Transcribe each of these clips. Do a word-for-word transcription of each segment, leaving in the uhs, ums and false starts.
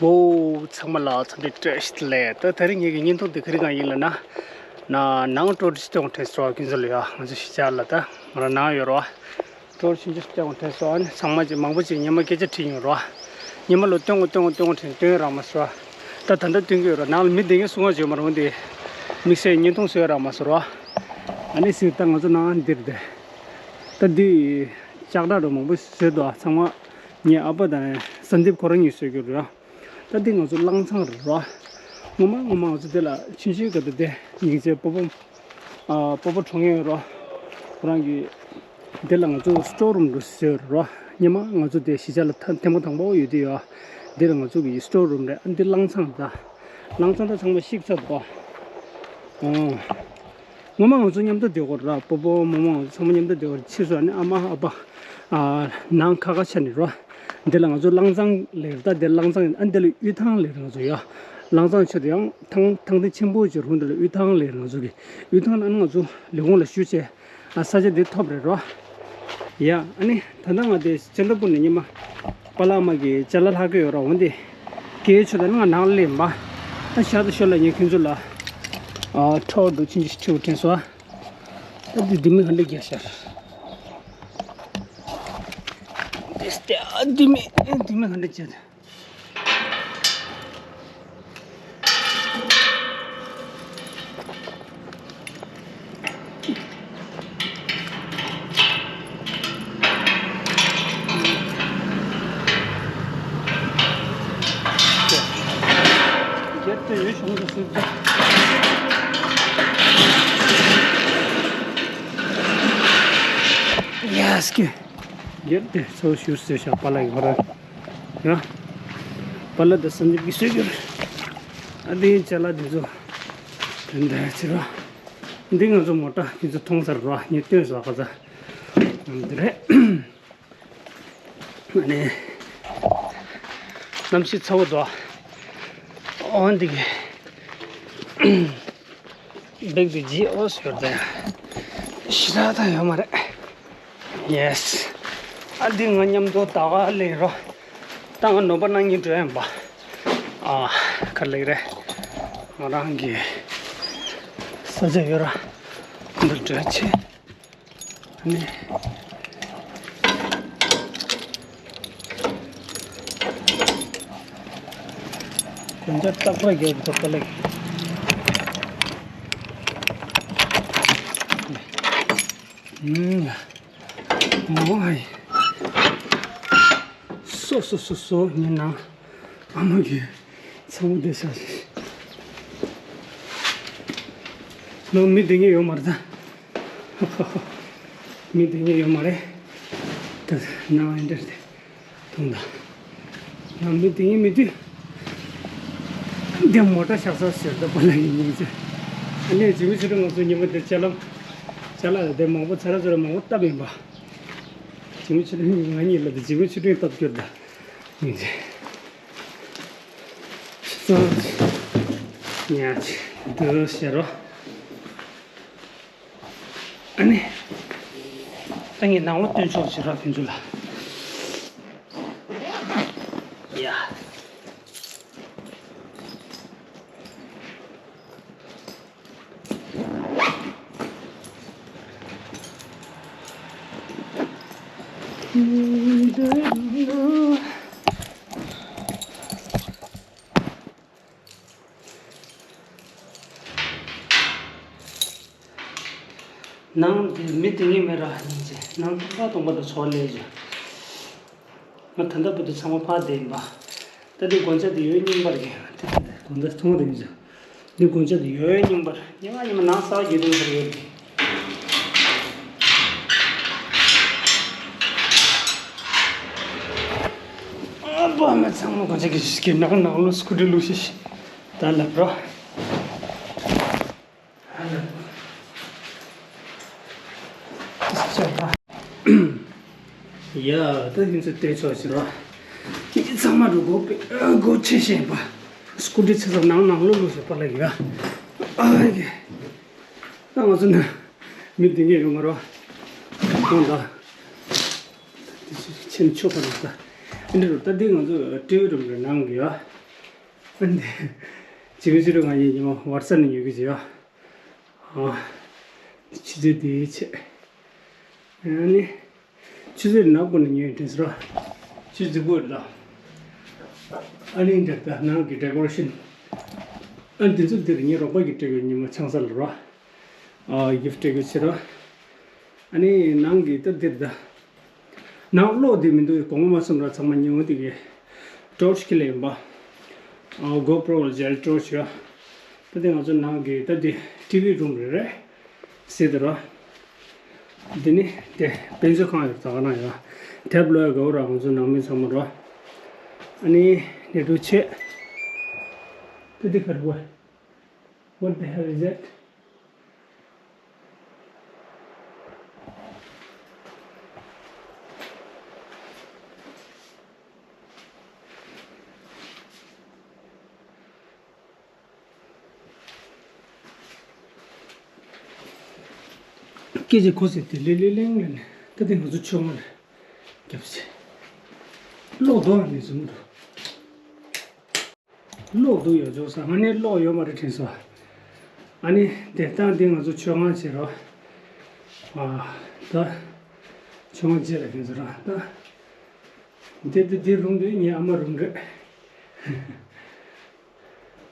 བོ། ཚང་མ་ལ་འཚམས་འདྲི་བཀྲ་ཤིས་བདེ་ལེགས། ད་དེ་རིང་ངེད་ཀྱི་བརྙན་ཐུང་འདི་ག་རེ་གང་ཡིན་ལབ་ན། ན་ནང་ཊོར་ཅི་སྟོན་དྲན་སོང་ཁྱོད་ཚོ་ལ་ཡ། ང་ཚོ་གཞིས་ཆགས་ལ་ད་ང་རང་ནང་ཡོད་རོ། ཊོར་ཆུང་ཆུང་སྟོན་དྲན་སོང་། ཨ་ནི་ཚང་མ་ཅིག་མང་པོ་ཅིག་ཉི་མ་སྐད་ཆ་དྲིས་ཡོད་རོ། ཉི་མ་ལོ་སྟོན་དགོས་སྟོན་དགོས་སྟོན་དགོས་དྲན་སྟོན་རག་མ་སོང་། ད་ད་ལྟ་སྟོན་གྱི་ཡོད་རོ། ནང་ལ་མི་བསྡད་མཁན་སུ་ཡང་ཡོད་མ་རེད། འོན་ཏེ་དམིགས་བསལ་བརྙན་ཐུང་བཟོས་རག་མ་སོང་རོ། ཨ་ནི་སི་ད་ང་ཚོ་ནང་འདིར་བསྡད། ད་འདི་ལྕགས་དྲ་རུ་མང་པོ་བཟོས་འདུག་ཚང་མ་ངའི་ཨ་ཕ་དང་སན་དིབ་ཁོ་རང་གཉིས་བཟོས་ཀྱི་རེད། ད་འདི་ང་ཚོ་གླང་ཚང་རེད་རོ། ངོ་མ་ངོ་མ་ང་ཚོ་འདི་ལ་ཆུང་ཆུང་སྐབས་དུ་དེ་སྙིང་རྗེ་སྤོ་བོ། ཨ་སྤོ་བོ་གྲོངས་ཡོད་རོ། ཁོ་རང་གི་འདི་ལ་ང་ཚོ་སི་ཊོར་རུམ་རུ་བཟོས་རོ། སྔོན་མ་ང་ཚོ་དེ་གཞིས་ཆགས་ལ་ཐ་ཐེངས་མ་དང་པོ་ཡོད་དུས་ཡོད། འདི་ལ་ང་ཚོ་གི་སི་ཊོར་རུམ་རེད། ཨ་འདི་གླང་ཚང་ད། གླང་ཚང་ད་ཚང་མ་བཤིག་ཚར་འདུག་ཨོ། ངོ་མ་ང་ཚོ་མཉམ་དུ་བསྡད་ཀྱི་ཡོད་རེད། སྤོ་བོ་རྨོ་མོ་ང་ཚོ་ཚང་མ་མཉམ་དུ་བསྡད་ཀྱི་ཡོད་རེད། ཕྱིས་སུ་ཨ་ནི་ཨ་མ་ཨ་ཕ། ཨ་ནང་ཁ་ཁ་ཆགས་ནས་རོ། འདི་ལ་ང་ཚོ་གླང་ཚང་ལབ་ཀྱི་རེད། ད་འདི་གླང་ཚང་ཨ་འདི་ལ་དབུས་ཐང་ལབ་ཀྱི་རེད། ང་ཚོ་ཡ་གླང་ཚང་ཆེད་དུ་ཡང་ཐང་ཐང་སྟེང་ཆེན་པོ་ཅིག་རུང་འདི་ལ་དབུས་ཐང་ལབ་ཀྱི་རེད། ང་ཚོ་གི་དབུས་ཐང་ལ་ཨ་ནི་ང་ཚོ་ལས་ཁུངས་ལ་ཞུ་བྱས། ཨ་ས་ཆ་འདི་ཐོབ་རེད་རོ། ཡ་ཨ་ནི་ད་ལྟ་ང་དེ་ཅན་དྲ་པུར་ནས་ཉི་མ་པཱ་ལགས་མ་གི་ཅ་ལག་ལྷག་གི་ཡོད་ར། འོན་ཏེ་སྐད་ཆོད་ད་ནི་ང་ནང་ལ་སླེབས་པ། ཨ་ཞག་ཏུ་ཤོད་ལ་ཉེ་ཁྱོད་ཚོ་ལ་ཨ་ཁྲོ་འདུག་ཕྱིན་ཅི་ཁྲིའུ་དྲན་སོང་། ཨ་འདི་འདི་མི་ག་འདྲ་རྒྱག་ཤར། འདི་སྟེ་ཨ་འདི་མི་འདི་མི་ག་འདྲ་རྒྱག་ཡ་སྐྱེ། ཡར་དེ་ཚོ་ཞུ་ཟེར་ཤག་པཱ་ལགས་ཀྱིས་ཁོ་རང་། ཡ། པཱ་ལགས་དང་སངས་རྒྱས་ཀྱིས་གསོལ་རྒྱུར། ཨ་འདི་ཅ་ལག་འདི་ཚོ་དེ་འདྲ་ཅིག་ར། འདི་ང་ཚོ་མོ་ཊ་འདི་ཚོ་མཐོང་ཚར་ར། ངས་སྟོན་སོང་ཁ་ཚ། འདི་རེད། ཨ་ནི། གནམ་གཤིས་ཚ་བོ་འདུག་ཨོ་འདི་གི་བེག་དེ་ཇི་ཨོ་ཟེར་ད་ཡ། ཞེ་དྲག་ད་ཡོད་མ་རེད། ཡེ་སི། ཨ་འདི་ང་མཉམ་དུ་ད་ག་ལེན་རོ། ད་ང་ནོར་བ་གནང་གིན་འགྲོ་ཡིན་པ། ཨ་ག་རེ་ལབ་ཀྱི་རེད། ང་རང་གི་ས་ཆ་ཡོད་ར། འདིར་འགྲོ་ཆེ། ཨ་ནི། དགུན་ཆ་རྟག་པར་རྒྱག་དགོས་པ་ལགས། ཨུམ། མོ་ཧའི། སོ་སོ་སོ་སོ་ཉིན་ནང་ཨ་མ་གིས་ཚ་བོ་བསྡད་ཤག་ནང་མི་བསྡད་མཁན་ཡོད་མ་རེད་ད། མི་བསྡད་མཁན་ཡོད་མ་རེད། ད་ནང་ཨེ་འདྲ་རེད། དང་ད། ནང་མི་བསྡད་མཁན་མི་འདུག་འདི་མོ་ཊ་བཞག་ས་ཟེར་ད་པཱ་ལགས་ཀྱི་མིང་ཚེ། ཨ་ནི་འཇིགས་མེད་ཆོས་སྒྲོན་ང་ཚོ་ཉི་མ་འདིར་ཅ་ལག་ཅ་ལག་དེ་མང་པོ་ཚ་ར་ཚ་ར་མང་པོ་བཏབ་ཡིན་པ། འཇིགས་མེད་ཆོས་སྒྲོན་ང་གཉིས་ལ་དེ་འཇིགས་མེད་ཆོས་སྒྲོན་བཏབ་སྐྱོར་ད། མིང་ཚེ། སོ། ཉ་ཆེ། འདི་ཟེར་རོ། ཨ་ནི། ད་ངས་ནང་ལོགས་སྟོན་ཆོག་ཟེར་རོ་ཁྱོད་ཚོ་ལ། ཡ། ནང་དེ་མི་དེ་ངས་མེད་ར་ཡིན་ཅེ། ནང་ཐོག་ཁ་སྟོང་པ་དང་ཚོགས་ལས་ཅེ། ང་ད་ལྟ་བུ་དུ་ཚང་མ་ཕར་བསྡད་ཡིན་པ། ད་དེ་སྒོ་ལྕགས་དེ་ཡོད་རྙིང་པར་གྱི་དེ་དེ་དེ་དགོང་དག་མཐོང་དེ་ཡིན་ཅེ། འདི་སྒོ་ལྕགས་དེ་ཡོད་རྙིང་པར་ཉི་མ་ཉི་མ་ནང་ས་བརྒྱུད་དེ་ཚར་ཡོད་དེ། ཨ་བ་མ་ཚང་མ་སྒོ་ལྕགས་ཀྱི་ཀྱི་ནང་ནང་ལོ་སྐུ་དྲི་ལུག་ཤི་ཤི་ད་ལབ་རོ། ཡ་ད་ཡིན་ཚུལ་བལྟས་ཆོག་ཞིག་རོ། མི་ཚང་མ་རུ་སྒོ་སྒོ་ཕྱེ་ཤེས་པ། སྐུ་དྲི་ཆེ་ས་ནང་ནང་ལོ་ལོ་ཞེས་པ་ལ་ཡ། ཨ་ཡེ། ད་ང་ཚོ་ནི་མི་འདི་ངས་ཡོང་མ་རོ། ཁོང་ད། དེ་ཕྱིན་ཆོག་པ་རེད་ད། ཨ་འདྲ་རུ་ད་འདི་ང་ཚོ་ཊི་ཝི་རུམ་རེད་ནང་གི་ཡ། ཨ་ནི། བྱིས་པའི་ཕྱི་དྲོ་ང་ཡིས་ཉི་མ་ཝར་ས་ནས་ཉོ་གི་བྱེད་ཡ། ཨ། ཆུ་ཚོད་དེའི་ཆེད། ཨ་ནི། ཆུ་ཚོད་ནག་པོ་ནས་ཉོས་དྲན་སོ། ཆུ་རྫིག་པོ་རེད་ལ། ཨ་ནི་འདིར་ད་ནང་གི་ཌེ་ཀོ་རེ་ཤིན། ཨ་འདི་ཚོ་འདིར་ངའི་རོགས་པ་གིས་སྤྲད་ཡོད། ཉི་མ་ཆང་ས་ལ་རོ། ཨ་གིཕ་སྤྲད་ཡོད་ཕྱིར་རོ། ཨ་ནི་ནང་གི་ད་འདིར་ད། ནང་གློག་དེ་མི་འདུག་གོང་མ་སོང་ར་ཚང་མ་ཉི་འོ་དེ་གི་ཊོར་ཆི་ཁྱེར་ལ་ཡིན་པ། ཨ་གོ་པྲོ་ལ་མཇལ་ཊོར་ཆི་ཡ། ད་དེ་ང་ཚོ་ནང་གི་ད་དེ་ཊི་ཝི་རུམ་རེད་རེད། ཟེར་དེ་ར། དེ་ནི་དེ་དཔེ་མཛོད་ཁང་ཡོད་ད་ག་ན་ཡ། ཊེབ་ལོ་ཡ་གོ་ར་ང་ཚོ་ནང་མི་ཚང་མ་ར། ཨ་ནི་ནེ་ཊུ་ཆེ། ད་དེ་གར་བ། What the hell is that? སྐད་ཆ་གོ་ཟེར་དེ་ལེ་ལེ་ལེང་ལེ་ནས་ད་དེ་ང་ཚོ་ཆོས་ངོ་རེད་རྒྱབ་ཟེར། ལོག་རྡོ་ནས་བཟུང་འགྲོ། གློག་འདུག་ཡོད་ཅོག་ས་ང་ནི་གློག་ཡོད་མ་རེད་དྲན་སོ། ཨ་ནི་དེ་ལྟ་འདི་ང་ཚོ་ཆོས་ཁང་བྱེད་རོགས། ཨ་ད་ཆོས་ཁང་བྱེད་ལ་དྲན་སོ་ར་ད། འདི་འདི་འདི་རུམ་འདི་ངའི་ཨ་མ་རུམ་རེད།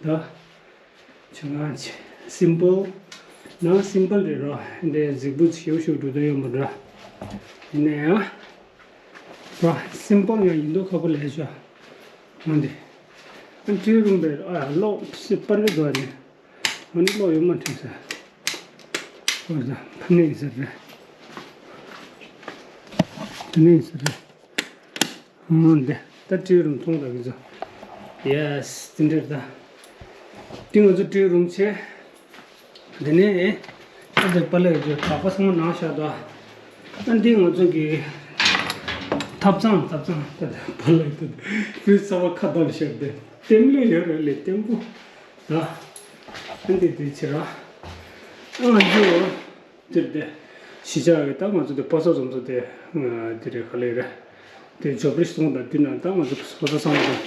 ད་ཆོས་ཁང་བྱེད་སིམ་པལ། ནང་སིམ་པལ་རེད་རོ། འདི་གཟིགས་འབུ་ཞིབ་ཞིབ་འགྲོ་དོན་ཡོད་མ་རེད། ཡིན་ན་ཡང་། བ། སིམ་པལ་ཡང་ཡིན་མདོག་ཁ་པོ་ལས་བྱ། འོན་ཏེ། ཨ་ཊི་ཝི་རུམ་པའི་ཨ་གློག་སི་པར་རེ་དོ་ནི། འོན་ཏེ་གློག་ཡོད་མ་དྲན་ས། འོན་ཏེ་ཕ་ནས་ཟེར་རེད། ཕ་ནས་ཟེར་རེད། འོན་ཏེ་ད་ཊི་ཝི་རུམ་མཐོང་ད་གི་ཚོ། ཡེ་སི་དེ་འདྲ་ད། དེ་ང་ཚོ་ཊི་ཝི་རུམ་བྱས། དེ་ནས་ཨ་ཙི་པ་ལགས་ཀྱི་གྲྭ་པ་ཚང་མ་ནང་བཞག་དོ། ཨ་འདི་ང་ཚོ་གི་ཐབ་ཚང་ཐབ་ཚང་ད་ལྟ་པ་ལགས་ཀྱི་བུ་ཚ་བ་ཁ་བརྡ་ལ་བཞག་སྟེ་ལྟེམ་ལོས་ཡོད་རེད་ལས་ལྟེམ་པོ་ད། ཨ་འདི་དེ་ཕྱིར་ར། ཨ་ང་ཚོ་འདིར་དེ་གཞིས་ཆགས་ཀྱི་ད་ང་ཚོ་དེ་པ་སངས་འཛོམས་ས་དེ་འདི་རེད་ག་ལེ་རེད། དེ་ཇོ་པྲི་སོང་དང་དེ་ན་ད་ང་ཚོ་པ་སངས་འཛོམས་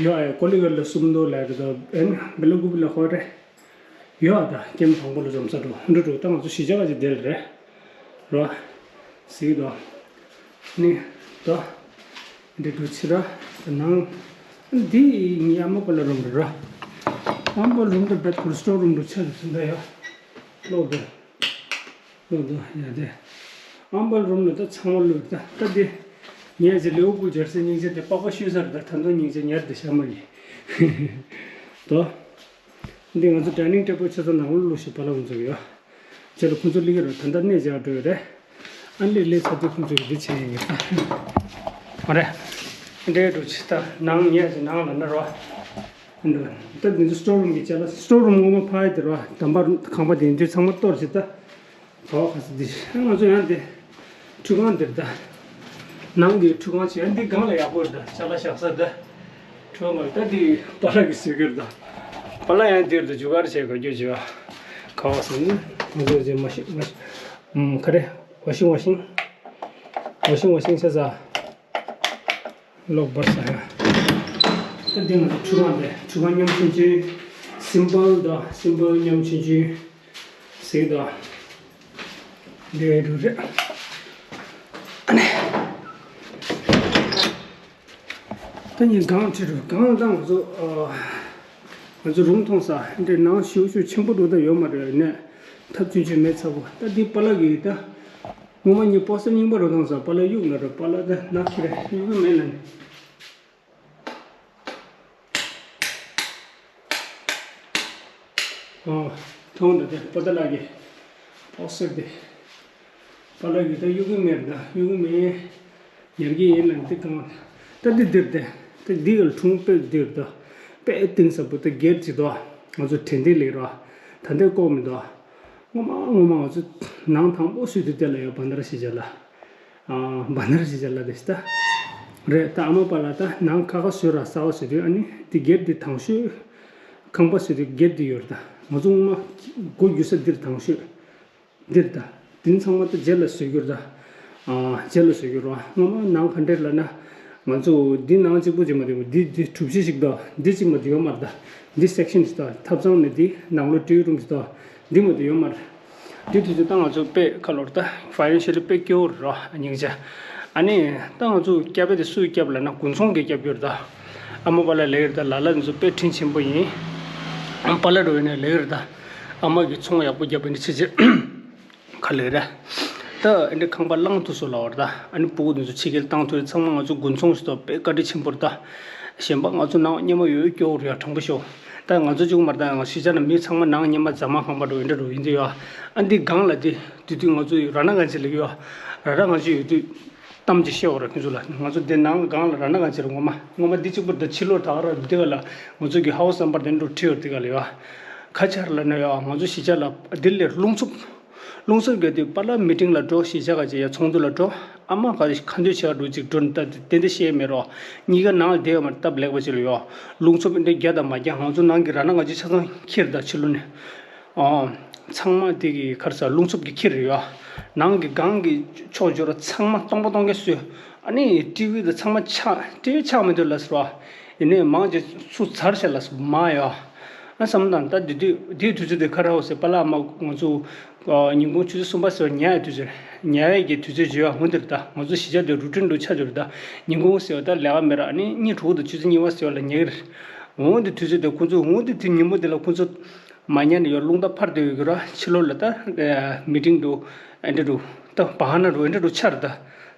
ཡོད། ཨ་ཡ་ཀོ་ལི་གར་ལ་སུམ་མདོ་ལ་རེད་དོ། ཨན་བེ་ལ་ཀུ་པི་ལ་ཧོ་རེད། ཡོད་ཨ་ད་ཀེམ་དང་པོ་ལ་འཛོམས་ས་འགྲོ་འགྲོ་འགྲོ་ད་ང་ཚོ་གཞིས་ཆགས་ཀ་ཅིག་དེ་ལ་རེད། རོ། ཟིག་དོ། ནི། དོ། འདི་འགྲོ་ཕྱི་ར། ད་ནང་། འདི་ངའི་ཨ་མ་པ་ལགས་རུམ་རེད་རོ། ཨ་མ་པ་ལགས་རུམ་དུ་བེད་ཁུར་སི་ཊོར་རུམ་དུ་ཆ་ཟིན་ད་ཡ། ལོག་དོ། ལོག་དོ་ཡ་དེ། ཨ་མ་པ་ལགས་རུམ་ལ་ད་ཚང་མ་ལོས་ད་ད་དེ། ངས་ཅི་ལེའུ་པུལ་ཇར་སི་སྙིང་རྗེ་དེ་པགས་པ་བཤུས་ཚར་ད་ད་དུང་སྙིང་རྗེ་ཉར་དེ་ཤ་མ་ཡིན། དོ། འདི་ང་ཚོ་ཌའི་ནིང་ཊེ་བལ་ཆེ་ས་ནང་ལོགས་ཤིག་པ་ལགས་ཁོང་ཚོ་ཡོད། ཅེ་ལ་ཁོང་ཚོ་ལི་གེ་ར་ད་ལྟ་གནས་བཅག་འགྲོ་ཡོད་རེད། ཨ་ལི་ལི་ཚ་དུས་ཁོང་ཚོ་གི་འདི་བྱས་ཡིན་ཡོད། མ་རེད། འདྲེ་འགྲོ་ཆི་ད་ནང་ཉལ་ཅི་ནང་ལ་ན་རོ། འགྲོ། ད་འདི་ཚོ་སི་ཊོར་རུམ་གི་ཅ་ལག་སི་ཊོར་རུམ་ངོ་མ་ཕ་ཡི་དེ་རོ། དམ་པ་ཁང་པ་དེ་འདི་ཚང་མ་གཏོར་ཅི་ད། ག་བ་ག་ས་འདི་ང་ཚོ་ཡང་འདི་ཁྲུས་ཁང་འདིར་ད། ནང་གི་ཁྲུས་ཁང་ཆེ་འདི་སྒང་ལ་ཡག་པོ་རེད་ད་ཅ་ལག་བཞག་ས་ད། ཁྲུས་ཁང་ད་འདི་པ་ལགས་ཀྱི་ཟས་གོས་རེད་ད། པ་ལགས་ཡང་འདིར་ད་ཇུ་གར་བྱས་ག་རྒྱུ་བྱས་ག་བ་ཟེར་ན་ང་ཚོ་ཅེ་མ་ཤི་མ་ཤི་ཨུམ་ག་རེ་ཝ་ཤིང་ཝ་ཤིང་ཝ་ཤིང་ཝ་ཤིང་ཆ་ས། ལོག་པར་ས་ཡ། ད་འདི་ང་ཚོ་ཁྲུས་ཁང་དེ་ཁྲུས་ཁང་མཉམ་ཆུང་ཆུང་། སིམ་པལ་དང་སིམ་པལ་མཉམ་ཆུང་ཆུང་ཟིག་དང་། འདི་རུ་རེད། ཨ་ནི། ད་ངས་སྒང་ཁྲིད་རུ་སྒང་ད་ང་ཚོ་ཨ། ང་ཚོ་རུམ་མཐོང་ས་འདི་ནང་ཞིའུ་ཞིའུ་ཆེན་པོ་འགྲོ་ད་ཡོད་མ་རེད་ནས་ཐབ་ཆུང་ཆུང་མེད་ཚ་པོ་ད་འདི་པ་ལགས་ཀྱི་ད། ངོ་མ་ཉིད་པོ་སེ་རྙིང་པ་རུ་དང་ས་པ་ལ་གཡུག་ལ་རུ་པ་ལ་ད་ནག་ཁི་རེ་གཡུག་གི་མེད་ལ་ནི། ཨོ། ཐོང་ད་དེ་པོ་ཏ་ལ་གི། པོ་སེ་དེ། པ་ལ་གི་ད་གཡུག་གི་མེད་ད་གཡུག་གི་མེད། ཉར་གི་ཡིན་ལ་འདི་གང་། ད་འདི་འདིར་དེ། ད་འདི་ག་ལ་ཁྲུང་དཔེ་འདིར་ད། དཔེ་གཏིང་ཟབ་པོ་ད་སྒེར་གྱི་ད། ང་ཚོ་དྲན་འདི་ལེགས་ར། ད་འདི་ལྐོག་མི་ད། ངོ་མ་ངོ་མ་ང་ཚོ་ནང་དང་པོ་སུས་དེ་དེ་ལ་ཡོད་བ་ན་ར་ཤི་བྱ་ལ། ཨ་བ་ན་ར་ཤི་བྱ་ལ་དེ་ཤི་ད། རེད་ད་ཨ་མ་པ་ལ་ད་ནང་ཁ་ཁ་བཟོས་ར་ས་བ་བཟོས་དུས་ཨ་ནི་དེ་སྒེར་དེ་དང་ཤོས། ཁང་པ་བཟོས་དུས་སྒེར་དེ་ཡོད་རེད་ད། ང་ཚོ་ངོ་མ་སྒོ་རྒྱུ་ས་འདིར་དང་ཤོས། འདིར་ད། དེ་ཚང་མ་ད་རྗེས་ལ་བཟོས་རྒྱུ་རེད་ད། ཨ་རྗེས་ལ་བཟོས་རྒྱུ་རེད་བ། ངོ་མ་ནང་ག་འདྲེར་ལ་ན། ང་ཚོ་འདི་ནང་གཅིག་པོ་ཅིག་མ་འདུག་འདི་འདི་གྲུ་བཞི་ཞིག་དང་འདི་གཅིག་མ་འདུག་ཡོད་མ་རེད་ད། འདི་section ཞིག་དང་ཐབ་ཚང་ནས་འདི་ནང་ལོགས་ཊི་ཝི་རུམ་ཞིག་དང་འདི་མ་འདུག་ཡོད་མ་རེད། འདི་དུས་ཚོད་ད་ང་ཚོ་དཔེ་ཁ་ལོར་ད་financially དཔེ་སྐྱོ་བོ་རེད་རོ། སྙིང་རྗེ། ཨ་ནི་ད་ང་ཚོ་སྐྱབས་པ་དེ་སུས་སྐྱབས་ལབ་ན་དགུན་ཚོང་གིས་སྐྱབས་རྒྱུ་རེད་ད། ཨ་མ་པཱ་ལགས་ལེགས་རེད་ད། ལ་ལ་ཚོ་དཔེ་དྲིན་ཆེན་པོ་ཡིན། ཨ་མ་པཱ་ལགས་འགྲོ་ཡིན་ནའི་ལེགས་རེད་ད། ཨ་མ་གིས་ཚོང་ཡག་པོ་བརྒྱབ་པ་འདི་ཆེ་ཆེ། ག་ལེར། ད་ཨེ་འདྲ་ཁང་པ་བླངས་ཐུབ་སོང་ལབ་པ་རེད་ད། ཨ་ནི་སྤུ་གུ་དེ་ཚོ་ཕྱི་རྒྱལ་བཏང་ཐུབ་རེད། ཚང་མ་ང་ཚོ་དགུན་ཚོང་ཞིག་ཏུ་དཔེ་བཀའ་དྲིན་ཆེན་པོ་རེད་ད། གཞན་པ་ང་ཚོ་ནང་སྔོན་མ་ཡོད་སྐྱོ་བོ་རེད་ཡ། དྲང་པོ་ཤོད། ད་ང་ཚོ་གཅིག་པུ་མ་རེད་ད། ང་གཞིས་ཆགས་ནང་མི་ཚང་མ་ནང་སྔོན་མ་རྫ་མ་ཁང་པ་འགྲོ་ཡིན་འདྲ་འགྲོ་ཡིན་འདི་ཡོད། ཨ་འདི་སྒང་ལ་འདི་དུས་དུས་ང་ཚོ་ར་ན་གང་ཅི་ལ་ཡོད། ར་ན་གང་ཅི་ཡོད་དུས་གཏམ་ཅིག་བཤད་པ་རེད་ཁྱོད་ཚོ་ལ། ང་ཚོ་འདི་ནང་སྒང་ལ་ར་ན་གང་ཅི་རེད། ངོ་མ་ངོ་མ་འདི་གཅིག་པུ་རེད་ད། ཕྱི་ལོགས་ད་ག་ར་འདི་ག་ལ་ང་ཚོ་གི་ཧའུ་སི་ནམ་བར་དེ་འགྲོ་ཁྲིད་ཡོད་འདི་ག་ལ་ཡོད། ཁ་ཆར་ལ་ན་ཡོད། ང་ཚོ་གཞིས་ཆགས་ལ་འདི་ལས་རླུང་འཚུབ། རླུང་འཚུབ་རྒྱག་དུས་པཱ་ལགས་མི་ཊིང་ལ་འགྲོ། གཞིས་ཆགས་ག་ཅིག་ཡ་ཚོགས་འདུ་ལ་འགྲོ། ཨ་མ་ག་རེ་ཁ་འདོན་བྱེད་ག་འགྲོ་ཅིག་འགྲོ་ནི་ད་དེ་འདྲ་བཤད་མེད་རོགས། གཉིས་ཀ་ནང་ལ་བསྡད་ཡོད་མ་རེད་སྟབས་ལེགས་པ་ཅིག་ལ་ཡོད། རླུང་འཚུབ་འདི་རྒྱག་དང་མ་རྒྱག་ང་ཚོ་ནང་གི་ར་ན་གང་ཅི་ཆ་ཚང་ཁྱེར་ད་ཕྱི་ལོགས་ནས། ཨོ། ཚང་མ་དེ་གི་ག་རེ་ཟ་རླུང་འཚུབ་ཀྱི་ཁྱེར་ཡོད། ནང་གི་སྒང་གི་ཕྱོགས་བཅུ་ར་ཚང་མ་སྟོང་པ་སྟོང་རྐྱང་བཟོས། ཨ་ནི་ཊི་ཝི་དང་ཚང་མ་ཆག་ཊི་ཝི་ཆག་མི་འདུག་ལབ་སོང་། ཡིན་ནའི་མང་ཆེ་ཚུར་ཚར་བྱས་ལབ་སོང་མ་ཡོད། ཨ་བསམ་དང་ད་དེ་དུས་དེའི་དུས་ཚོད་དེ་ཁ་ར་འོ་ཟེར་པཱ་ལགས་མ་ང་ཚོ་ཉིན་གུང་ཆུ་ཚོད་གསུམ་པ་ཟེར་བ་ཉལ་ཡའི་དུས་ཚོད། ཉལ་ཡའི་གི་དུས་ཚོད་བརྗོད་ཡ་འོང་དེ་རེད་ད། ང་ཚོ་གཞིས་ཆགས་དེ་རུ་ཊིན་རུ་ཆགས་དེ་རེད་ད། ཉིན་གུང་ཟེར་བ་ད་ལས་ཀ་མེད་ར། ཨ་ནི་གཉིད་དྲུག་དང་ཆུ་ཚོད་གཉིས་པ་ཟེར་བ་ལ་ཉལ་གི་རེད། འོང་དེ་དུས་ཚོད་དེ་ཁོང་ཚོ་འོང་དེ་དུས་ཉིན་མོ་དེ་ལ་ཁོང་ཚོ་མ་ཉལ་ནས་ཡོད། རླུང་རྟ་འཕར་དེ་ཡོད་གི་ར། ཕྱི་ལོགས་ལ་ད་མི་ཊིང་འགྲོ་ཨེ་འདྲ་འགྲོ་ད་བ་ཧ་ན་འགྲོ་ཨེ་འདྲ་འགྲོ་ཆགས་རེད་ད།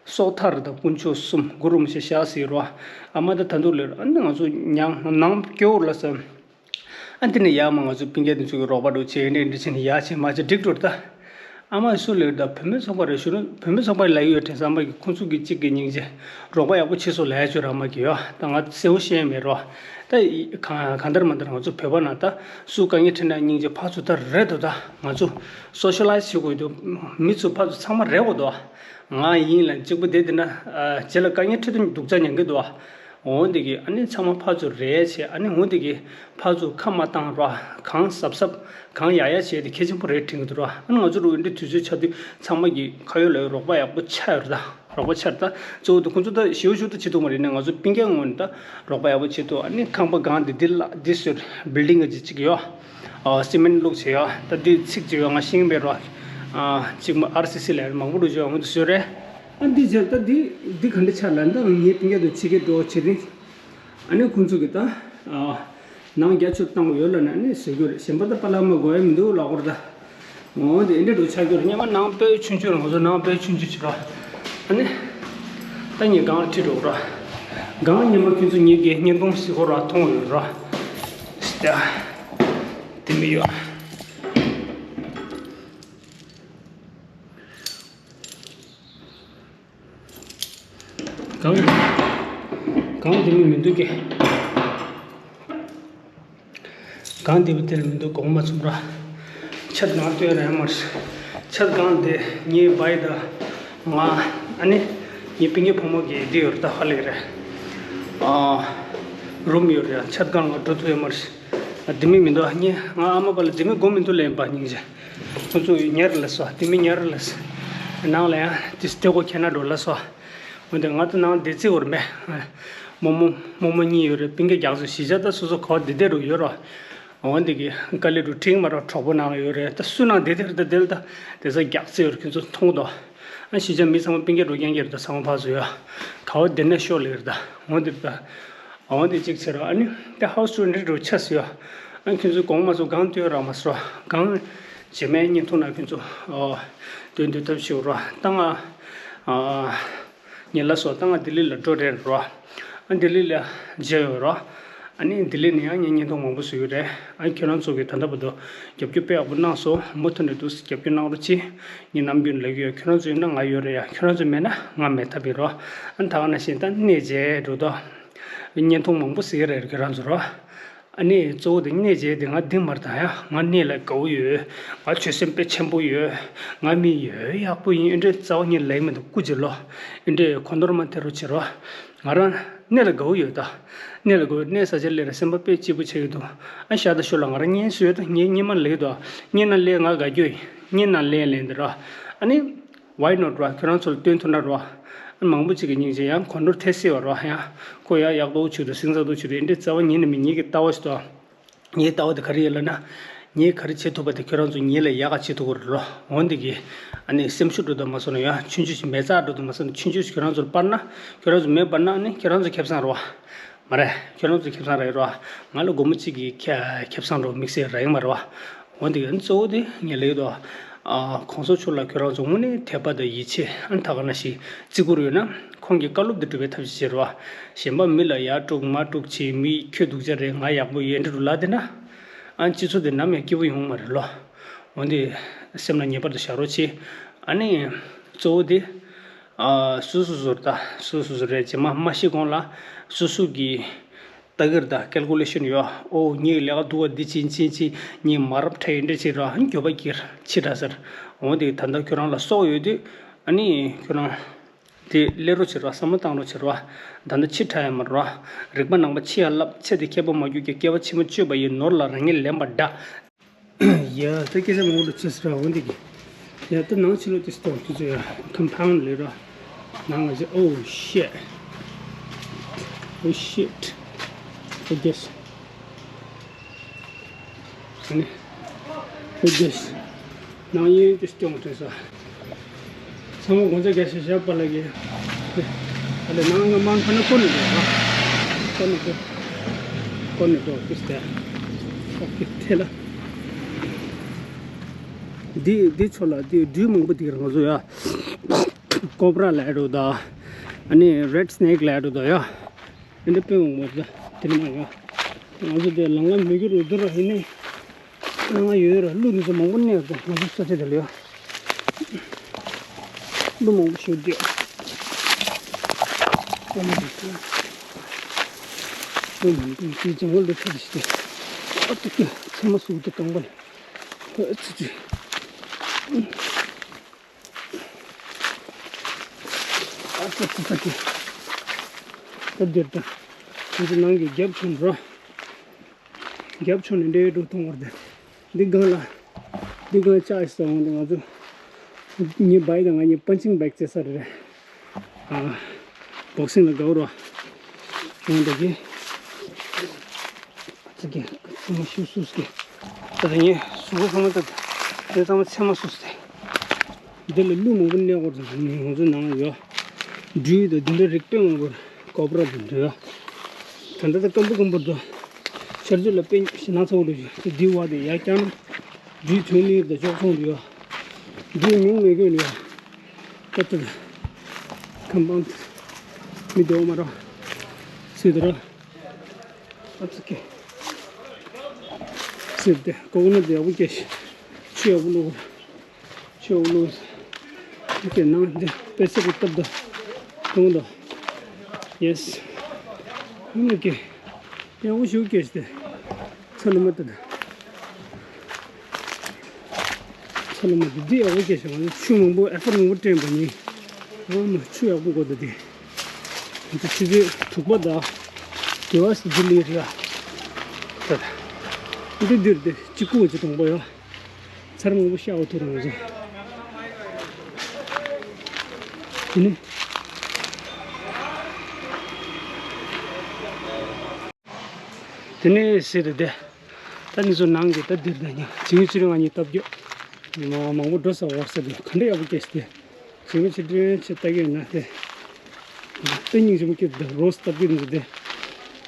སྲོག་ཐར་རེད་ད། དཀོན་མཆོག་གསུམ་གུ་རུ་མི་ཤེས་ཤག་ཟེར་རོ། ཨ་མ་ད་ད་འདུག་ལེ་ར། ཨ་ནི་ང་ཚོ་ཉང་ནང་སྐྱོ་བོ་ལ་ཟེར། ཨ་འདི་ནས་ཡར་མར་ང་ཚོ་སྤུན་ཀྱག་དེ་ཚོ་གི་རོགས་པ་འགྲོ་བྱས་འདྲེ་འདྲེ་བྱས་ནས་ཡར་བྱས་མར་བྱས་འགྲིག་འགྲོ་རེད་ད། ཨ་མ་སུ་ལེ་རེད་ད། བུད་མེད་ཚོགས་པ་རེད་ཞུ་ན་བུད་མེད་ཚོགས་པ་ལ་ཡོད་དྲན་ས་མ་གི་ཁོང་ཚོ་གི་གཅིག་གི་སྙིང་རྗེ། རོགས་པ་ཡག་པོ་བྱེད་སོང་ལབ་ཡ་ཅོ་ར་མ་གི་ཡོད། ད་ང་གསལ་བོ་ཤེས་མེད་རོ། ད་ཡི་གང་གང་ལྟར་མ་ལྟར་ང་ཚོ་བོད་པ་ན་ད་སུ་དཀའ་ངལ་འཕྲད་ན་སྙིང་རྗེ་ཕར་ཚུར་ད་རེད་དོ། ད་ང་ཚོ་སོ་ཤ་ལའི་ཛི་བྱེད་དགོས་འདུག་མི་ཚོ་ཕར་ཚུར་ཚང་མ་རེད་དགོས་འདུག་ང་ཡིན་ལ་གཅིག་པུ་བསྡད་དེ་ན་རྗེས་ལ་དཀའ་ངལ་འཕྲད་དུས་སྡུག་ཅག་མྱང་གི་འདུག་འོ་འདི་གི་ཨ་ནི་ཚང་མ་ཕར་ཚུར་རེད་བྱས། ཨ་ནི་འོ་འདི་གི་ཕར་ཚུར་ཁ་མ་བཏང་རོགས། གང་གཟབ་གཟབ་གང་ཡག་ཡག་བྱས་ཏེ་གལ་ཆེན་པོ་རེད་དྲན་གི་འདུག་རོགས། ཨ་ནི་ང་ཚོ་རུ་འདི་དུས་ཚོད་ཆགས་དུས་ཚང་མ་གི་ཁ་ཡོད་ལ་ཡོད་རོགས་པ་ཡག་པོ་ཆགས་ཡོད་རེད་ད། རོགས་པ་ཆགས་རེད་ད། གཙོ་བོ་དེ་ཁོང་ཚོ་ད་ཞེ་པོ་ཞེ་པོ་ད་བྱེད་ཐུབ་མ་རེད། ནས་ང་ཚོ་སྤུན་ཀྱག་ངོས་ནས་ད་རོགས་པ་ཡག་པོ་བྱེད་ཐུབ། ཨ་ནི་ཁང་པ་སྒང་འདི་འདི་ལ་འདི་བཟོས་བིལ་ཌིང་ག་ཅིག་ཅིག་ཡོད། ཨ་སི་མེན་བླུགས་བྱས་ཡོད། ད་འདི་ཚིག་ཅིག་ཡོད། ང་ཤེས་ཀྱི་མེད་རོགས། ཨ་གཅིག་མ་ཨར་སི་སི་ལ་མང་པོ་འགྲོ་བྱས་ཡོད། ང་ཚོ་བཟོས་རེད། ཨ་འདི་བྱས་ད་འདི་འདི་ག་འདྲ་ཆགས་ལ་ད་ངའི་སྤུན་ཀྱག་དང་ཕྱི་རྒྱལ་འགྲོ་བྱེད་རིང་། ཨ་ནི་ཁོང་ཚོ་གི་ད་ཨ་ནང་རྒྱ་ཆུ་བཏང་བ་ཡོད་ལ་ནི་ཨ་ནི་བཟོ་རྒྱུ་རེད། གཞན་པ་ད་པཱ་ལགས་མ་དགོས་ཡ་མི་འདུག་ལབ་དགོས་རེད་ད། འོ་འདི་ཨེ་འདྲ་འགྲོ་ཆགས་རྒྱུ་རེད། སྔོན་མ་ནང་དཔེ་ཆུང་ཆུང་རེད། ང་ཚོ་ནང་དཔེ་ཆུང་ཆུང་བྱེད་རོགས། ཨ་ནི་ད་ངས་སྒང་ཁྲིད་འགྲོ་རོགས། སྒང་སྔོན་མ་ཁྱོད་ཚོ་ངེད་ཀྱི་བརྙན་ཐུང་གཟིགས་སྐོར་ར་མཐོང་ཡོད་རོགས། ད་དེ་མི་ཡོད། གང་གང་དེ་མི་མི་འདུག་གི། གང་དེ་བི་དེར་མི་འདུག་གོང་མ་ཚུམ་ར། ཆད་གང་སྟོན་ར་མར། ཆད་གང་དེ་ངའི་བའི་ད་ང་ཨ་ནི་ངའི་སྤུན་ཀྱི་བུ་མོ་གི་དེ་ཡོད་ར་ད་ཧ་ལས་ར། ཨ་རུམ་ཡོད་ར། ཆད་གང་ང་འགྲོ་ཐུབ་ཡོད་མར། ཨ་དེ་མི་མི་འདུག་ངས་ང་ཨ་མ་པ་ལ་དེ་མི་དགོས་མི་འདུག་ལན་པ་སྙིང་རྗེ། ཁོ་ཚོ་ཉར་ལ་སོ། དེ་མི་ཉར་ལ་སོ། ནང་ལ་ཡང་དེ་སྟེ་གོ་ཁྱེད་ན་འགྲོ་ལ་སོ། འོན་ཏེ་ང་ཚོ་ནང་བདེ་རྩིས་འོར་མེད། རྨོ་མོ་རྨོ་མོ་གཉིས་ཡོད་རེད། སྤུན་ཀྱག་རྒྱག་ཚོ་གཞིས་ཆགས་ད་སོ་སོ་ག་བ་བདེ་བདེ་རུ་ཡོད་རོ། འོན་ཏེ་གི་དཀའ་ལས་རུ་ཁྲིང་མ་རོ་གྲོགས་པོ་ནང་ཡོད་རེད། ད་སུ་ནང་བདེ་བདེ་རེད། ད་དེ་ལ་ད་དེ་ས་རྒྱག་རྩིས་ཡོད་རེད། ཁྱོད་ཚོ་མཐོང་དོ། ཨ་གཞིས་ཆགས་མི་ཚང་མ་སྤུན་ཀྱག་རུ་རྐྱང་རྐྱང་རེད། ད་ཚང་མ་ཕར་ཚུར་ཡོད། ག་བ་བདེ་ན་ཤོག་ལེགས་རེད། ད་འོན་ཏེ་ད། འོན་ཏེ་གཅིག་བྱས་རོགས། ཨ་ནི་ད་ཧའུ་སི་ཊུར་འདི་འགྲོ་ཆས་ཡོད། ཨ་ཁྱོད་ཚོ་གོང་མ་ཚོ་གང་སྟོན་རག་མ་སོ། གང་རྗེས་མའི་བརྙན་ཐུང་ན་ཁྱོད་ཚོ་ཨོ་སྟོན་སྟོན་ཐབས་ཤེས་རོགས། ད་ང་ཨ་ཉེ་ལ་སོ་ད་ང་ལྡི་ལི་ལ་འགྲོ་རན་རོགས། ཨ་ལྡི་ལི་ལ་མཇལ་ཡོད་རོགས། ཨ་ནི་ལྡི་ལི་ནས་ཡང་ངས་བརྙན་ཐུང་མང་པོ་བཟོ་གི་རེད། ཨ་ཁྱོད་རང་ཚོ་གིས་ད་ལྟ་བར་དུ་རྒྱབ་སྐྱོར་དཔེ་ཡག་པོ་གནང་སོང་། མུ་མཐུད་ནས་འདུག་རྒྱབ་སྐྱོར་གནང་རོགས་གྱིས། ངས་ནམ་རྒྱུན་ལབ་ཀྱི་ཡོད། ཁྱོད་རང་ཚོ་ཡོད་ན་ང་ཡོད་རེད་ཡ། ཁྱོད་རང་ཚོ་མེད་ན་ང་མེད་ཐབས་ཡིན་རོགས། ཨ་ད་ག་ནང་བཞིན་ད་གནས་མཇལ་འགྲོ་དོ། བརྙན་ཐུང་མང་པོ་གཟིགས་རེད་ཁྱེད་རང་ཚོ་རོ། ཨ་ནི་གཙོ་བོ་དེ་གནས་མཇལ་དེ་ང་འདི་མར་དང་ཡ། ང་གནས་ལ་དགའ་བོ་ཡོད། ང་ཆོད་སེམས་དཔེ་ཆེན་པོ་ཡོད། ང་མི་ཡོད་ཡག་པོ་ཡིན། ཨེ་འདྲའི་རྩ་བ་ཉིད་ལེགས་མི་འདུག་སྐུ་མཇལ་ལོ། ཨེ་འདྲའི་ཁོ་ནོར་མ་ཐེ་རུ་ཆེ་རོ། ང་རང་གནས་ལ་དགའ་བོ་ཡོད་ད། གནས་ལ་དགའ་བོ། གནས་ས་ཆ་ལས་ར་སེམས་པ་དཔེ་སྐྱིད་པོ་ཆགས་ཀྱི་འདུག་ཨ་ཤ་ད་ཤོ་ལ་ང་རང་གཉེན་སུ་ཡོད་ད། ངའི་གཉེན་མ་ལེགས་འདུག་གཉེན་ན་ལས་ང་དགའ་རྒྱུ་ཡིན། གཉེན་ན་ལས་ལེན་འདི་རོ། ཨ་ནི། Why not ར། ཁྱོད་རང་ཚོ་ལ་སྟོན་ཐུབ་ན་རོ། མང་པོ་ཅིག་གི་སྙིང་རྗེ་ཡང་གོ་འགྲོར་ཐེ་སྲིད་པ་རོ། ཡང་ཁོ་ཡང་ཡག་ཏོག་ཅིག་འདུག་སིང་ས་ཏོག་ཅིག་འདུག་འདི་འདྲའི་རྩ་བ་ཉིད་ནས་མི་ཉིད་ཀྱི་ལྟ་བ་ཞིག་འདུག་ངའི་ལྟ་བ་དེ་ག་རེ་ཡིན་ལབ་ན། ངས་ག་རེ་བྱེད་ཐུབ་པ་དེ་ཁྱོད་རང་ཚོ་ཉིད་ལ་ཡག་ག་བྱེད་ཐུབ་ཀྱི་རེད་རོ། འོན་ཏེ་གི་ཨ་ནི་སེམས་ཤུགས་འགྲོ་དུ་མ་སོང་ན་ཡང་ཆུང་ཆུང་ཞིག་མེ་བཙའ་འགྲོ་དུ་མ་སོང་ན་ཆུང་ཆུང་ཞིག་ཁྱོད་རང་ཚོར་སྤར་ན། ཁྱོད་རང་ཚོ་མེ་སྤར་ན་ཨ་ནི་ཁྱོད་རང་ཚོ་ཁེ་བཟང་རེད་བ། མ་རེད། ཁྱོད་རང་ཚོ་ཁེ་བཟང་རེད་རོ། ང་ལ་སྒོར་མོ་གཅིག་གི་ཁེ་ཁེ་བཟང་རོ་དམིགས་བསལ་རག་གི་མ་རེད་བ། འོན་ཏེ་ཡང་གཙོ་བོ་དེ་ངས་ལབ་ཡོད་དོ། ཨ། གོང་ས་མཆོག་ལ་ཁྱོད་རང་ཚོ་དངོས་གནས་དད་པ་དང་ཡིད་ཆེས་ཨ་ནི་ད་ག་ནང་བཞིན་བརྩི་བཀུར་ཡོད་ན་ཁོང་གི་བཀའ་སློབ་དེ་སྒྲུབ་པའི་ཐབས་ཤེས་བྱེད་རོགས། གཞན་པ་མི་ལ་ཡར་དཀྲུག་མར་དཀྲུག་བྱེད། མི་ཁྱོད་སྡུག་ཅག་རེད་ང་ཡག་པོ་ཡོད་འདྲ་རུ་ལབ་བསྡད་ན། ཨ་ནི་སྤྱི་ཚོགས་དེ་ནམ་ཡང་སྐྱིད་པོ་ཡོང་མ་རེད་ལོ། འོན་ཏེ་སེམས་ལ་ངེས་པར་དུ་བཞག་རོགས་བྱེད། ཨ་ནི་གཙོ་བོ་དེ། ཨ། སོ་སོ་སོར་ད་སོ་སོ་སོར་རེད་རྗེས་མ་མ་ཤི་གོང་ལ་སོ་སོ་གི་ལྟ་གིར་ད་ཀལ་ཀུ་ལེ་ཤན་ཡོད། ཨོ་ངའི་ལས་ཀ་སྡུག་པ་འདི་ཕྱིན་ཕྱིན་ཕྱིན་ངའི་མ་རབས་ཁྲ་ཡིན་འདྲ་ཕྱིན་ར་འགྱོད་པ་སྐྱེར་ཕྱི་དྲག་ཟེར། འོན་ཏེ་ད་ལྟ་ཁྱོད་རང་ལ་སྲོག་ཡོད་དུས་ཨ་ནི་ཁྱོད་རང་དེ་སླེབས་རོགས་བྱེད་ར་བསམ་བློ་བཏང་རོགས་བྱེད་ར། ད་ལྟ་ཕྱི་དྲག་ཡ་མ་ར། རིག་པ་ནང་པ་ཕྱི་ཡ་བསླབ་ཚེ་འདི་མཁས་པ་མ་གྱུར་ཀྱང་སྐལ་བ་ཕྱི་མ་སྤྱོད་པ་ཡི་ནོར་ལ་རང་ཉིད་ལེན་པ་འདྲ། ཡ། ད་སྐད་ཆ་མང་པོ་འདྲ་ཆེ་སི་ར་འོན་ཏེ་གི། ཡ། ད་ནང་ཕྱི་ལོགས་དེ་སྟོང་དུས་ཚོད་ཡ་ཁམ་ཕའུན་ལས་ར། ནང་ང་ཅི། Oh shit. Oh shit. I guess. ཨ་ནི། I guess. ནང་ཡིན་དེ་སྟོང་དུས་ས། ཚང་མ་དགོང་ཚད་རྒྱ་ཤ་ཤ་པ་ལ་གི། ཨ་ལེ་ནང་ང་མང་ཁ་ན་ཀོ་ནི་འདུག་ཨ། ཀོ་ནི་འདུག་ཀོ་ནི་འདུག་ཨོ་ཁེ་ཐེ་ལ། འདི་འདི་ཚོ་ལ་འདི་སྦྲུལ་མང་པོ་འདུག་ང་ཚོ་ཡ། ཀོབ་ར་ལབ་འདུག་ད། ཨ་ནི་རེད་སི་ནེག་ལབ་འདུག་ད་ཡ། འདི་འདྲ་དཔེ་མང་པོ་འདུག་དེ་ནི་མ་ཡ། ང་ཚོ་འདི་ལམ་ཁ་མི་འགྱུར་རུ་འདུག་ར་ཡིན་ནི། ང་ཡོད་ར་ཀླུ་འདི་ཚོ་མང་པོ་གནས་འདུག་ང་ཚོ་ས་ཆ་དེ་ལ་ཡ། ཀླུ་མང་པོ་ཞིག་འདུག་ཀླུ་མང་པོ་ཞིག་འདུག་ཅང་ཀླུ་ཚ་ཞིག་འདུག་ཨ་ཏི་ཀི་ཚེར་མ་སུ་དེ་གང་པ་ལ། ཨ་ཙི་ཙི། ཨ་ཙི་ཙི་ཙི། ད་འདིར་ད། ཁྱེད་ཚོ་ནང་གི་རྒྱབ་ཆུང་འགྲོ། རྒྱབ་ཆུང་ནས་འདྲེ་འགྲོ་གཏོང་བར་དེ། འདི་སྒང་ལ། འདི་སྒང་ལ་ཅག་ཨིས་ཏོང་འདི་ང་ཚོ། ངའི་བའི་དང་ང་གཉིས་པན་ཆིང་བེག་རྩེ་ས་རེད། ཨ། བོག་སིང་ལ་དགའ་བོ་རོ། ཡང་འདི་གི་ཙི་གི་ཚང་མ་ཤུ་སུས་གི་ད་ངས་གཟུགས་པོ་ཚང་མ་ད་དེ་ཚང་མ་ཚེར་མ་སུས་ཏེ། འདི་ལ་ཀླུ་མང་པོ་གནས་སྐོར་དང་ང་ཚོ་ནང་ཡོད། སྦྲུལ་དང་འདི་འདྲ་རིགས་དཔེ་མང་པོ་ཀོབ་ར་དང་འདྲ་ཡོད། ད་ལྟ་ད་སྐམ་པོ་སྐམ་པོ་འདུག་ཤར་ཕྱོགས་ལ་དཔེ་ཞེ་ན་ཚ་བོ་ལོ་ཞིག་འདི་བ་དེ་ཡར་བརྐྱངས་ན་སྦྲུལ་ཐོན་ལེ་དང་ཅོག་ཚོང་འདུག་ཡོད། སྦྲུལ་ཉུང་མེད་གོ་ལེ་ཡོད། ད་ལྟ་ཁམས་པ་མི་འདུག་མ་ར་སུས་ད་ར། ཨ་ཙི་ཀེ། སིབ་དེ་ཀོ་ཀོ་ནཊ་དེ་ཡག་པོ་སྐྱེས་ཤིང་། ཆུ་ཡག་པོ་བླུགས། ཆུ་ཡག་པོ་བླུགས། ཨོ་ཀེ་ནང་དེ་པེ་སི་ཀི་སྟབས་དང་གཏོང་དང་། ཡེ་སི། ཨོ་ཀེ། ཡག་པོ་ཞིག་སྐྱེས་ཤིང་དེ། ཚ་ལུ་མ་དེ་དང་། ཚ་ལུ་མ་དེ་འདི་ཡག་པོ་སྐྱེས་ཤིང་ང་ཚོ་ཆུ་མང་པོ་ཨེ་ཕོར་མང་པོ་སྤྲད་པ་ནི། ཨ་མ་ཆུ་ཡག་པོ་དགོས་འདུག་དེ། ང་ཚོ་ཆུ་ཚོད་དྲུག་པ་དང་། དེ་བ་སི་ལྡི་ལི་རེད་ཡ། ད་ད། འདི་འདིར་དེ་གཅིག་པུ་གཅིག་གཏོང་པ་ཡ། ཚར་མང་པོ་ཤ་བ་ཐུག་རང་ཚོ། དེ་ནི། དེ་ནས་ཟེར་དེ་དེ། ད་ནི་ཚོ་ནང་གི་ད་འདིར་ད་ཉ་ཇིང་ཚུ་རིང་ང་གཉིས་བཏབ་རྒྱུ། མ་མང་པོ་འགྲོ་ས་བར་ས་དེ་ག་འདྲ་ཡག་པོ་སྐྱེས་ཏེ། ཇིང་ཚུ་དྲན་ཆེ་ལྟ་གི་ན་དེ། ད་སྙིང་རྗེ་མོ་སྐྱེས་ད་རོ་སི་བཏབ་གི་འདུག་དེ།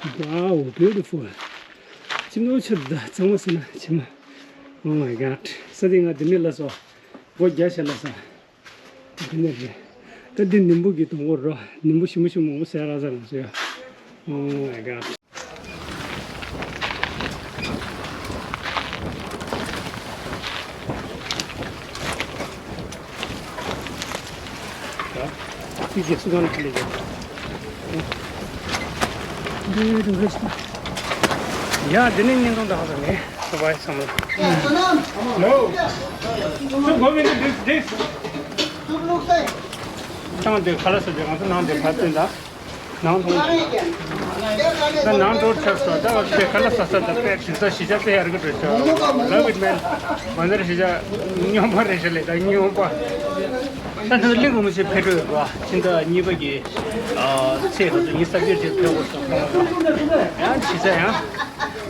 Wow, beautiful. ཁྱིམ་ནང་ཆུ་ད་གཙང་མ་སེ་ན་ཁྱིམ། Oh my god. ས་དེ་ང་དེ་ནས་ལ་སོ། སྒོ་རྒྱ་ཆེ་ལ་ས། དེ་ནས་རེད། ད་འདི་ནིམ་བུ་གི་དུང་བོ་རོ། ནིམ་བུ་ཞིམ་པོ་ཞིམ་པོ་མང་པོ་ཟས་རག་ས་རང་ཟེར། Oh my god. ཡ། འདི་ནི་བརྙན་ཐུང་འདི་ཧ་ཟེར་ནས་སོ་བའི་བསམ་བློ། ནོ། ཚུར་སྒོ་མི་འདུག་འདུག་ཚང་འདི་ཁ་ལག་ཟ་རྒྱུ་ང་ཚོ་ནང་འདི་ཕར་བཏོན་ད། ནང་ཐོང་། ད་ནང་འགྲོ་ཆགས་སོང་། ད་བ་དེ་ཁ་ལག་ཟ་ས་ད་དཔེ་དེ་ས་གཞིས་ཆགས་དཔེ་ཡར་གི་འགྲོ་ཆོག Love it, man. ང་ཚོར་གཞིས་ཆགས་སྨྱོན་པ་རེད་ཤག་ལས་ད་སྨྱོན་པ། ད་ཐེངས་གླིང་དགོན་པ་ཆེ་ཕེབས་འགྲོ་ཡོད་ར། ཕྱི་ཟླ་གཉིས་པ་གི་ཨ་ཚེས་ཁ་ཚོ་ཉི་ཤུ་རྩ་བརྒྱད་ཅིག་ཕེབས་དགོས་སོགས་གསུངས་པ་ར། ཡང་ཇི་ཙམ་ཡང་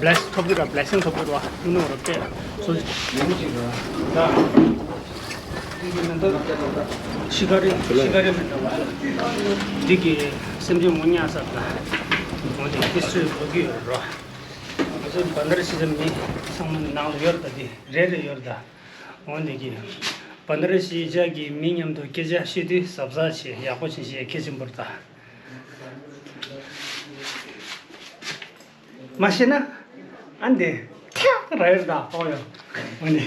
བླེ་སིང་ཐོབ་གི་ར། བླེ་སིང་ཐོབ་གི་ར། ཐུགས་སྣང་ར་བལྟས་སོ། ཤི་ཀ་རི་ཤི་ཀ་རི་མི་འདྲ་བ་འདི་གི་སེམས་ཅན་ངོ་ཉག་ས་ལ་འོན་ཏེ་ཧི་སི་ཊོ་རི་ལོ་རྒྱུས་ཡོད་ར། ང་ཚོ་བན་དར་ཤི་ཅ་མི་ཚང་མ་ནང་ལ་ཡོད་ར། ད་འདི་རེ་རེ་ཡོད་ར། ད། འོ་འདི་གི། བན་དར་ཤི་ཅ་གི་མི་མཉམ་དུ་སྐད་ཆ་བཤད་དུས་གཟབ་གཟབ་བྱེད། ཡག་པོ་བྱེད་ཤེས་གལ་ཆེན་པོ་རེད་ད། མ་ཤེས་ན། ཨ་འདི། ཐག་ར་ཡོད་ད། ཨོ་ཡོ། འོ་ནི།